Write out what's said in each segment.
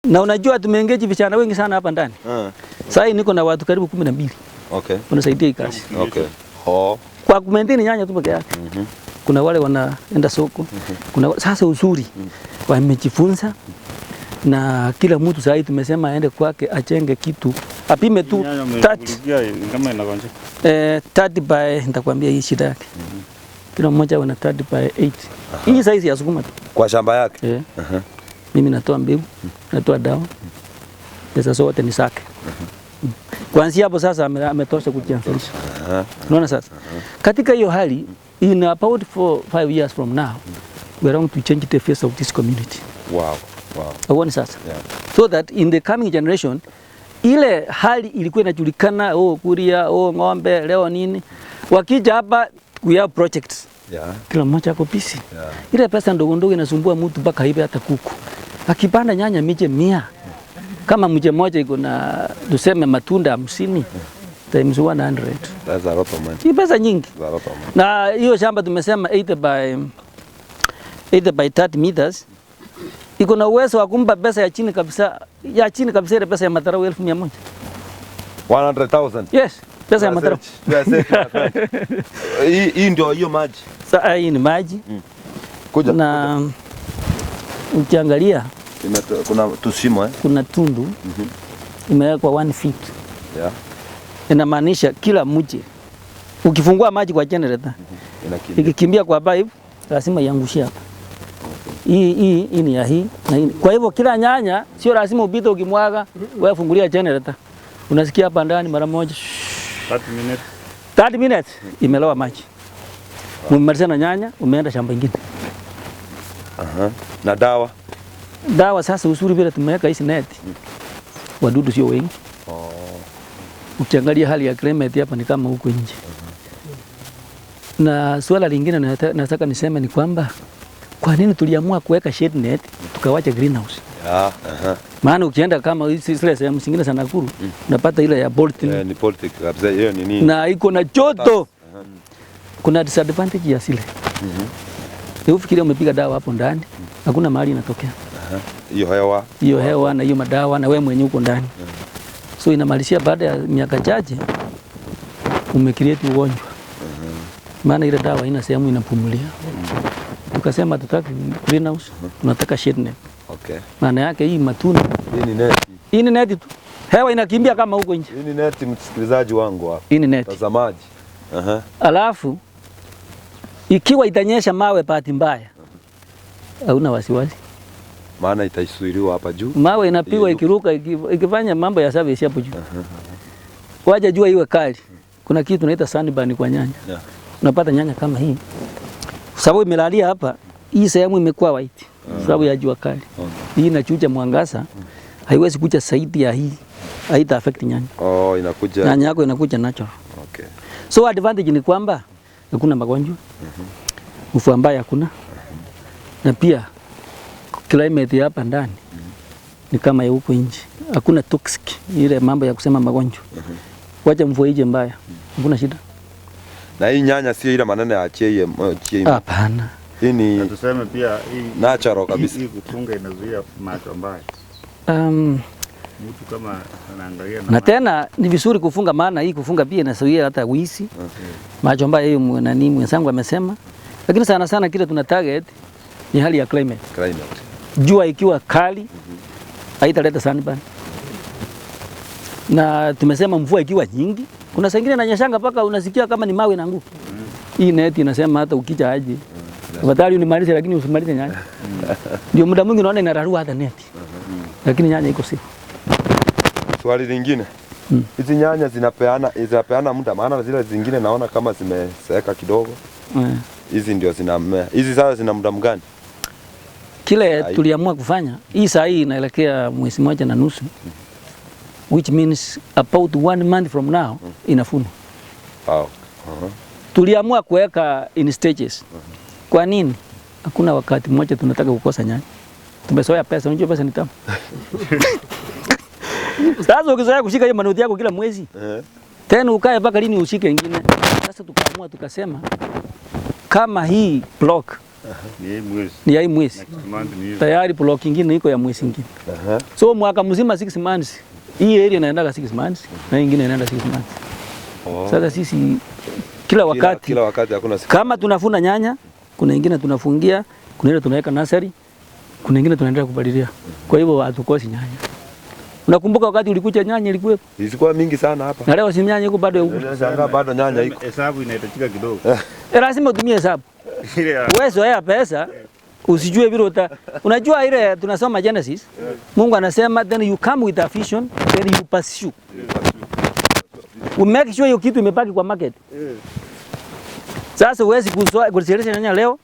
Na unajua tumeengage vijana wengi sana hapa ndani. Sasa hii niko na watu karibu 12 wanasaidia hii kazi. Okay. Oh. Kwa kumaintain nyanya tu peke yake. Kuna wale wanaenda soko. Kuna sasa uzuri wamejifunza na kila mtu sasa tumesema aende kwake achenge kitu apime tu Nyanya 30 umeshughulikia ni kama inagonjeka. 30 by, nitakwambia hii shida yake. Kila mmoja ana 30 by 8. Hii size ya sukuma tu. Kwa shamba yake. Eh. Mimi natoa mbegu, natoa dawa. Pesa zote ni zake. Kuanzia hapo sasa ametosha kujianzilisha. Unaona sasa? Katika hiyo hali, in about 4 5 years from now, we are going to change the face of this community. Uone sasa? Yeah. So that in the coming generation, ile hali ilikuwa inajulikana, oh kuria, oh ng'ombe, leo nini. Wakija hapa, we have projects. Kila mmoja ako busy. Ile pesa ndogo ndogo inasumbua mtu mpaka ibe hata kuku. Akipanda nyanya miche 100, kama mche moja iko na tuseme matunda 50 times 100. That's a lot of money. Ni pesa nyingi. That's a lot of money. Na hiyo shamba tumesema 80 by 80 by 30 meters iko na uwezo wa kumpa pesa ya chini kabisa, ya chini kabisa, ile pesa ya madharau 100,000. 100,000. Yes, pesa ya madharau. You are safe, my friend. Hii ndio hiyo maji. Sasa hii ni maji Kuja. Na ukiangalia Kuna tushimo eh? Kuna tundu imewekwa 1 feet. Inamaanisha kila mche ukifungua maji kwa generator Inakimbia. Ikikimbia kwa pipe lazima iangushie hapa. Hii ni ya hii na hii. Kwa hivyo kila nyanya sio lazima upite ukimwaga, wewe fungulia generator. Unasikia hapa ndani mara moja. 30 minutes. 30 minutes imelowa maji. Umemaliza na nyanya, umeenda shamba ingine. Aha. Na dawa? Dawa sasa uzuri vile tumeweka hizi net. Wadudu sio wengi. Ukiangalia hali ya climate hapa ni kama huko nje. Na suala lingine nataka niseme ni kwamba kwa nini tuliamua kuweka shade net tukawacha greenhouse? Maana ukienda kama hizi zile sehemu zingine za Nakuru unapata ile ya polythene. Eh, ni polythene kabisa hiyo ni nini? Na iko na joto. Kuna disadvantage ya zile. Ufikiria umepiga dawa hapo ndani, hakuna mahali inatokea. Hiyo hewa. Hiyo hewa na hiyo madawa na wewe mwenyewe uko ndani. So inamalizia baada ya miaka chache umecreate ugonjwa. Maana ile dawa haina sehemu inapumulia. Tukasema tutaki greenhouse, tunataka shade net. Maana yake hii matunda. Hii ni net. Hii ni net tu. Hewa inakimbia kama huko nje. Hii ni net, msikilizaji wangu hapa. Hii ni net. Mtazamaji. Alafu ikiwa itanyesha mawe bahati mbaya, hauna wasiwasi. Maana itaisuiliwa hapa juu. Mawe inapigwa Inuke. ikiruka ikifanya mambo ya service hapo juu. Wacha jua iwe kali. Kuna kitu tunaita sunburn kwa nyanya. Unapata nyanya kama hii. Sababu imelalia hapa, hii sehemu imekuwa white. Sababu ya jua kali. Hii inachuja mwangaza. Haiwezi kuja zaidi ya hii. Haita affect nyanya. Oh, inakuja. Nyanya yako inakuja natural. So advantage ni kwamba hakuna magonjwa. Mvua mbaya hakuna. Na pia climate hapa ndani ni kama ya huko nje. Hakuna toxic ile mambo ya kusema magonjwa. Wacha mvua ije mbaya. Hakuna shida. Na hii nyanya sio ile maneno ya achie achie. Hapana. Hii ni Na tuseme pia hii natural kabisa. Hii kufunga inazuia macho mbaya. Mtu kama anaangalia Na tena ni vizuri kufunga, maana hii kufunga pia inazuia hata wizi. Macho mbaya hiyo nani mwenzangu amesema. Lakini sana sana kile tuna target ni hali ya climate. Climate. Jua ikiwa kali haitaleta sunburn. Na tumesema mvua ikiwa nyingi, kuna saa ingine inanyeshanga mpaka unasikia kama ni mawe inaanguka. Hii net inasema hata ukija aje. Afadhali unimalize lakini usimalize nyanya. Ndio muda mwingi unaona inararua hata net. Lakini nyanya iko safe. Swali lingine. Hizi nyanya zinapeana muda, maana zile zingine naona kama zimezeeka kidogo. Hizi ndio zinamea. Hizi sasa zina muda mgani? Kile Ai. tuliamua kufanya, hii saa hii inaelekea mwezi moja na nusu. Which means about 1 month from now inavunwa. Tuliamua kuweka in stages. Kwa nini? Hakuna wakati mmoja tunataka kukosa nyanya. Tumezoea pesa, unajua pesa ni tamu. Sasa ukizoea kushika hiyo manoti yako kila mwezi, tena ukae mpaka lini ushike ingine? Sasa tukaamua tukasema kama hii block Ni mwezi. Ni ya mwezi. Tayari block nyingine iko ya mwezi mwingine. So mwaka mzima 6 months. Hii area inaenda 6 months na nyingine inaenda 6 months. Sasa sisi kila wakati kila wakati hakuna siku. Kama tunafuna nyanya, kuna nyingine tunafungia, kuna ile tunaweka nursery, kuna nyingine tunaendelea kupalilia. Kwa hivyo hatukosi nyanya. Unakumbuka wakati ulikuja nyanya ilikuwepo? Ilikuwa mingi sana hapa. Na leo si nyanya iko bado huko. Sasa bado nyanya iko. Hesabu inahitajika kidogo. Lazima utumie hesabu. Wewe zoea pesa, usijue vile uta. Unajua ile tunasoma Genesis, Mungu anasema then you come with a vision, then you pursue. We make sure hiyo kitu imebaki kwa market. Sasa huwezi kuchelewesha nyanya leo.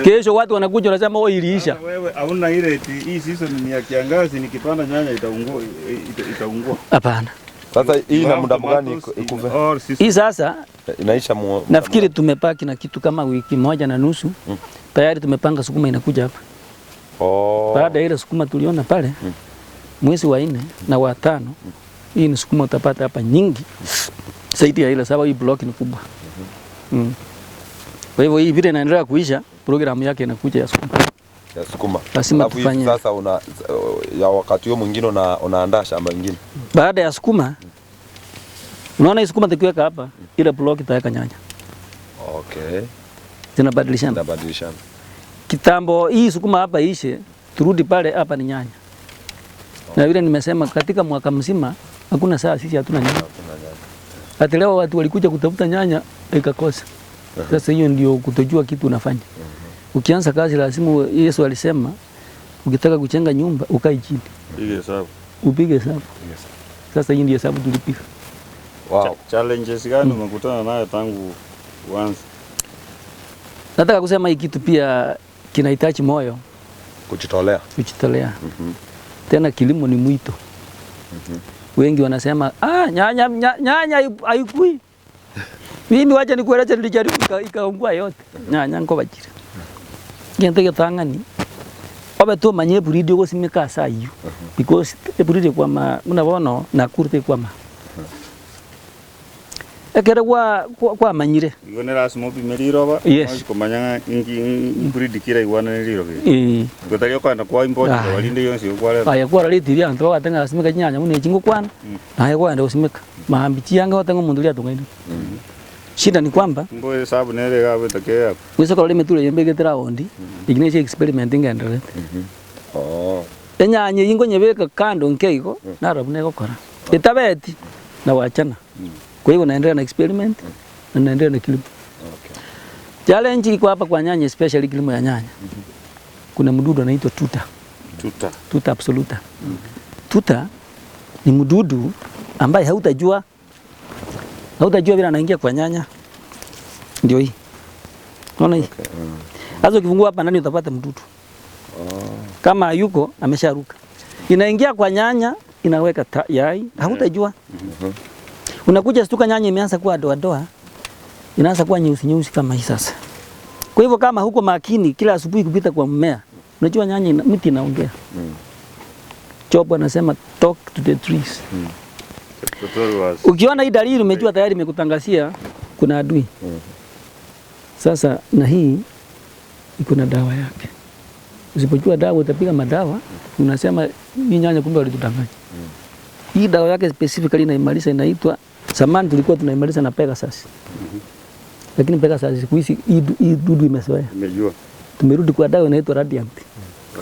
Kesho watu wanakuja wanasema oh iliisha. Wewe hauna ile hii season ni ya kiangazi nikipanda nyanya itaungua itaungua. Hapana. Sasa hii ina muda gani ikuve? Hii sasa inaisha nafikiri tumepaki na kitu kama wiki 1.5. Tayari tumepanga sukuma inakuja hapa. Baada ya ile sukuma tuliona pale mwezi wa 4 na wa 5 hii ni sukuma utapata hapa nyingi. Zaidi ya ile sababu hii block ni kubwa. Kwa hivyo hii vile inaendelea kuisha, programu yake inakuja ya sukuma. Ya sukuma. Lazima tufanye. Sasa una ya wakati huo mwingine unaandaa shamba nyingine. Baada ya sukuma, unaona hii sukuma tukiweka hapa, ile block itaweka nyanya. Okay. Zinabadilishana. Zinabadilishana. Kitambo hii sukuma hapa ishe, turudi pale hapa ni nyanya. Na vile nimesema katika mwaka mzima hakuna saa sisi hatuna nyanya. Hata leo watu walikuja kutafuta nyanya ikakosa. Sasa hiyo ndio kutojua kitu unafanya. Ukianza kazi lazima, Yesu alisema ukitaka kujenga nyumba ukae chini. Upige hesabu. Upige hesabu. Sasa hii ndio hesabu tulipiga. Wow. Challenges gani umekutana nayo tangu uanze? Nataka kusema hii kitu pia kinahitaji moyo. Kujitolea. Kujitolea. Tena kilimo ni mwito. Wengi wanasema nyanya nyanya haikui. Mimi wacha nikueleze nilijaribu ikaungua yote. Nyanya ngo bajira. Ngente getangani. Obe tu manye buridi gosimika saa hiyo. Because buridi kwa ma unaona na kurte kwa ma. Ekere kwa manyire. Igo ne lazima upime riroba. Yes. Kumanya ngi buridi kira iwana ni riroba. Gotario kwenda kwa import walinde yonsi okware. Aya kwa riti ya nto watenga asimika nyanya mune chingo kwana. Naye kwenda usimika. Mahambichi yanga watenga mundu lia tungaini. Shida ni kwamba mbo hesabu nere gawe takea. Wese kwa lime tule yembe getera ondi. Igneche experiment ngenderete. Enyanye ingo nyebeka kando nkeiko narabune gokora. Itabeti na wachana. Kwa hiyo naendelea na experiment na naendelea na kilimo. Challenge iko hapa kwa nyanya, especially kilimo ya nyanya. Kuna mdudu anaitwa tuta. Tuta. Tuta absoluta. Tuta ni mdudu ambaye hautajua vile anaingia kwa nyanya. Ndio hii. Unaona hii? Sasa ukifungua hapa ndani utapata mdudu. Kama hayuko amesharuka. Inaingia kwa nyanya, inaweka yai, hautajua. Unakuja stuka nyanya imeanza kuwa doa doa. Inaanza kuwa nyeusi nyeusi kama hii sasa. Kwa hivyo kama huko makini kila asubuhi kupita kwa mmea, unajua nyanya mti inaongea. Job anasema talk to the trees. Ukiona hii dalili umejua tayari imekutangazia kuna adui. Sasa na hii iko na dawa yake. Usipojua dawa utapiga madawa, unasema hii nyanya kumbe walitudanganya. Hii dawa yake specifically inaimaliza, inaitwa, zamani tulikuwa tunaimaliza na Pegasus. Lakini Pegasus siku hizi hii dudu imezoea. Imejua. Tumerudi kwa dawa inaitwa Radiant.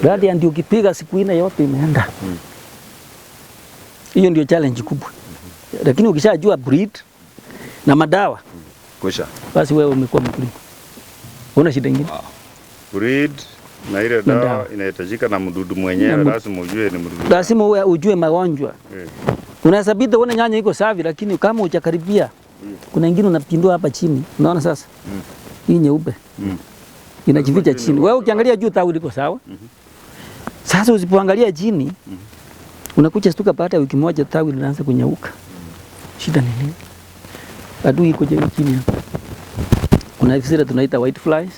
Radiant ukipiga siku 4 yote imeenda. Hiyo ndio challenge kubwa. Lakini ukishajua breed na madawa kwisha, basi wewe umekuwa mkulima. Una shida nyingine. Breed na ile dawa inahitajika na mdudu mwenyewe, lazima ujue ni mdudu. Lazima uwe ujue magonjwa. Unaweza bida uone nyanya iko safi lakini kama hujakaribia kuna nyingine unapindua hapa chini. Unaona sasa? Hii nyeupe. Inajificha chini. Wewe ukiangalia juu tawi liko sawa. Sasa usipoangalia chini unakuja stuka baada ya wiki moja tawi linaanza kunyauka. Shida ni nini? Adui iko chini hapa. Kuna zile tunaita white flies.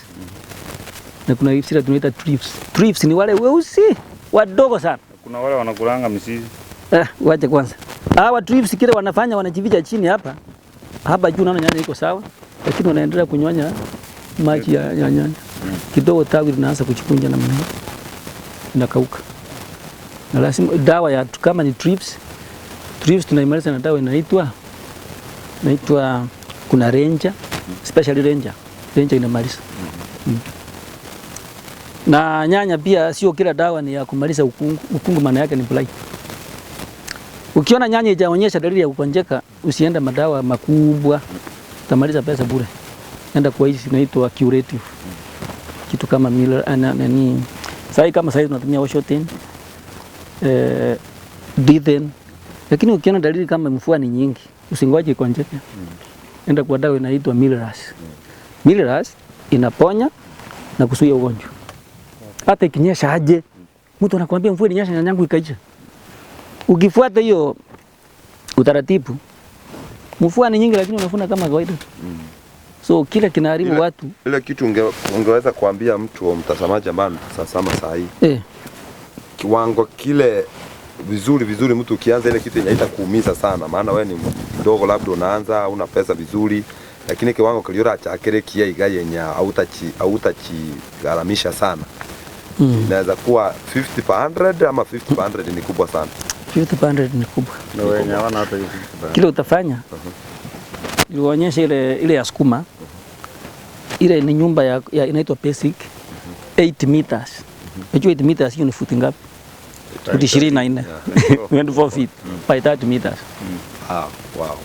Na kuna zile tunaita thrips. Thrips ni wale weusi wadogo sana. Kuna wale wanakulanga mizizi. Wacha kwanza. Hawa thrips kile wanafanya wanajificha chini hapa. Hapa juu naona nyanya iko sawa, lakini wanaendelea kunyonya maji ya nyanya. Kidogo tawi linaanza kuchikunja namna hii, inakauka. Na lazima dawa ya kama ni thrips, thrips tunaimaliza na dawa inaitwa kuna Ranger, especially Ranger. Ranger inamaliza. Na nyanya pia sio kila dawa ni ya kumaliza ukungu. Ukungu maana yake ni blight. Ukiona nyanya haijaonyesha dalili ya kukonjeka, usiende madawa makubwa, utamaliza pesa bure. Enda kwa hizi zinaitwa curative. Kitu kama Miller nani. Sasa kama sasa tunatumia Oshotin, Dithen. Lakini ukiona dalili kama mvua ni nyingi, usingoje ikonjeke. Enda kwa dawa inaitwa Milras. Milras inaponya na kuzuia ugonjwa. Hata ikinyesha aje, mtu anakuambia mvua ilinyesha nyanya yangu ikaisha. Ukifuata hiyo utaratibu, mvua ni nyingi lakini unavuna kama kawaida. So kila kinaharibu watu. Ile kitu ungeweza kuambia mtu mtazamaji ambaye anatazama saa hii. Kiwango kile vizuri vizuri mtu ukianza ile kitu inaita kuumiza sana, maana wewe ni mdogo labda unaanza una pesa vizuri, lakini kiwango kiliora cha kile kia igaye hautachigharamisha sana. Inaweza kuwa 50 per 100 ama 50 per 100 ni kubwa sana. 50 per 100 ni kubwa. Na wenye hawana hata hiyo. Kile utafanya nilionyesha ile ya sukuma. Ile ni nyumba ya inaitwa basic 8 meters. Unajua 8 meters hiyo ni futi ngapi? Futi 24. 24 feet by 30 meters. Ah, wow.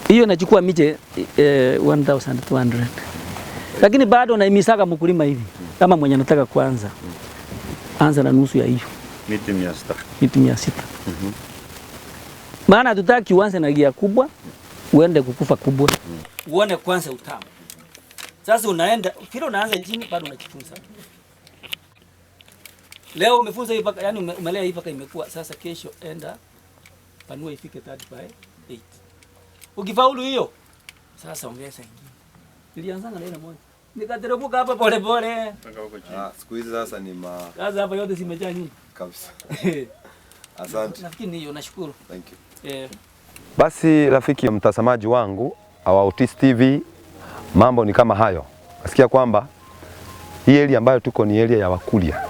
Hiyo inachukua miche 1200. Lakini bado naimisaga mkulima hivi. Kama mwenye anataka kuanza. Anza na nusu ya hiyo. Miti 600. Miti 600. Maana hatutaki uanze na gia kubwa, uende kukufa kubwa. Uone kwanza utamu. Sasa unaenda, kile unaanza chini bado unajifunza. Leo umefunza hii paka, yani umelea hii paka imekuwa. Sasa kesho enda panua ifike 30 by 8. Ukifaulu hiyo, sasa ongeza ingine. Nilianza na ile moja. Nikateremka hapa pole pole. Siku hizi sasa ni sasa hapa yote zimejaa nyingi. Kabisa. Asante. Nafikiri hiyo, nashukuru. Thank you. Basi rafiki mtazamaji wangu wa Otis TV, mambo ni kama hayo. Nasikia kwamba hii area ambayo tuko ni area ya Wakuria.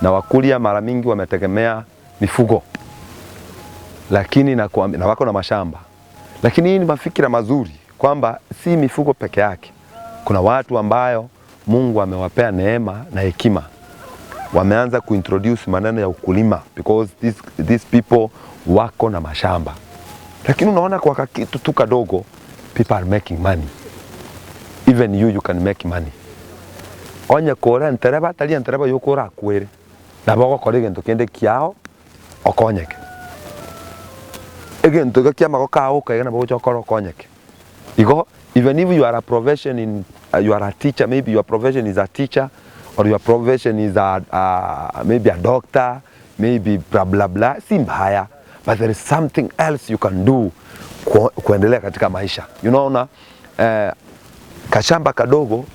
Na Wakuria mara mingi wametegemea mifugo. Lakini na wako na mashamba. Lakini hii ni mafikira mazuri kwamba si mifugo peke yake. Kuna watu ambayo Mungu amewapea neema na hekima. Wameanza kuintroduce maneno ya ukulima because these people wako na mashamba. Lakini unaona kwa kitu tu kadogo, people are making money. Even you can make money. Onye kore ntereba tali ntereba yokora kwere. Na boko kore gento kende kiao okonyeke. Egento kia magoka oka na bogo koro okonyeke. Igo even if you are a profession in you are a teacher, maybe your profession is a teacher or your profession is a maybe a doctor, maybe blah blah blah, si mbaya, but there is something else you can do kuendelea katika maisha. You know, kashamba kadogo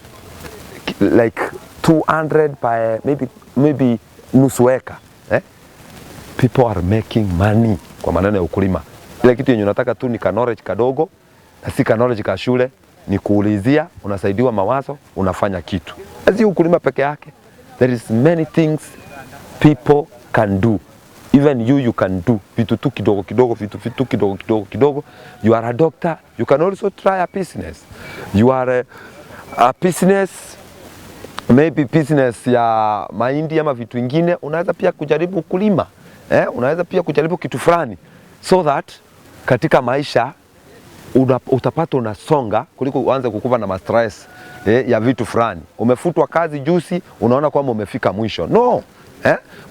like 200 by maybe nusu eka, People are making money kwa maneno ya ukulima. Ile kitu yenye unataka tu ni knowledge kadogo, na si knowledge ka shule, ni kuulizia, unasaidiwa mawazo, unafanya kitu. Si ukulima peke yake. There is many things people can do. Even you can do vitu tu kidogo kidogo, vitu kidogo kidogo kidogo. You are a doctor, you can also try a business. You are a business, maybe business ya mahindi ama vitu vingine, unaweza pia kujaribu kulima. Unaweza pia kujaribu kitu fulani so that katika maisha utapata unasonga kuliko uanze kukuva na stress ya vitu fulani. Umefutwa kazi juzi, unaona kwamba umefika mwisho. No.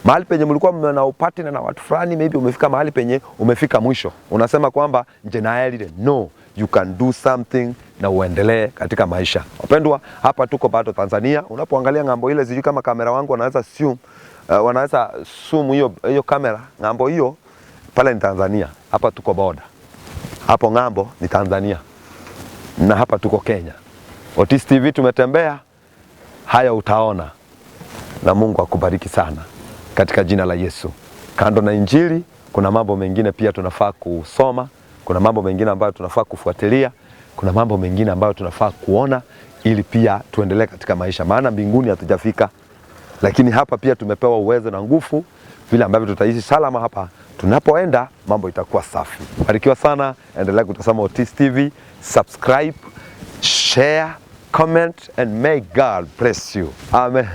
Mahali penye mlikuwa mna partner na watu fulani, maybe umefika mahali penye umefika mwisho. Unasema kwamba nje na elile. No, you can do something na uendelee katika maisha. Wapendwa, hapa tuko bado Tanzania. Unapoangalia ng'ambo ile, sijui kama kamera wangu wanaweza zoom, wanaweza zoom hiyo kamera ng'ambo hiyo pale ni Tanzania. Hapa tuko border. Hapo ng'ambo ni Tanzania. Na hapa tuko Kenya. Otis TV tumetembea, haya utaona. Na Mungu akubariki sana katika jina la Yesu. Kando na Injili kuna mambo mengine pia tunafaa kusoma, kuna mambo mengine ambayo tunafaa kufuatilia, kuna mambo mengine ambayo tunafaa kuona ili pia tuendelee katika maisha, maana mbinguni hatujafika, lakini hapa pia tumepewa uwezo na nguvu vile ambavyo tutaishi salama hapa tunapoenda, mambo itakuwa safi. Barikiwa sana, endelea kutazama Otis TV, subscribe, share, comment and may God bless you. Amen.